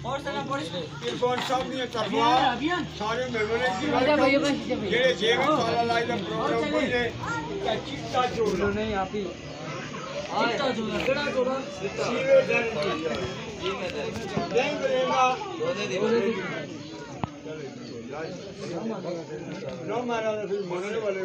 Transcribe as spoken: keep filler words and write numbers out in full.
عرفان صاحب نے طرفا سارے مہمانوں کی ویلکم۔ جڑے جیب تالا لائی دا پروگرام بنے، تے چٹا چولا۔ چٹا چولا، کیڑا چولا؟ سیوے ڈر۔ نہیں بنے گا۔ نہ مارا تو پھر مرنے والے۔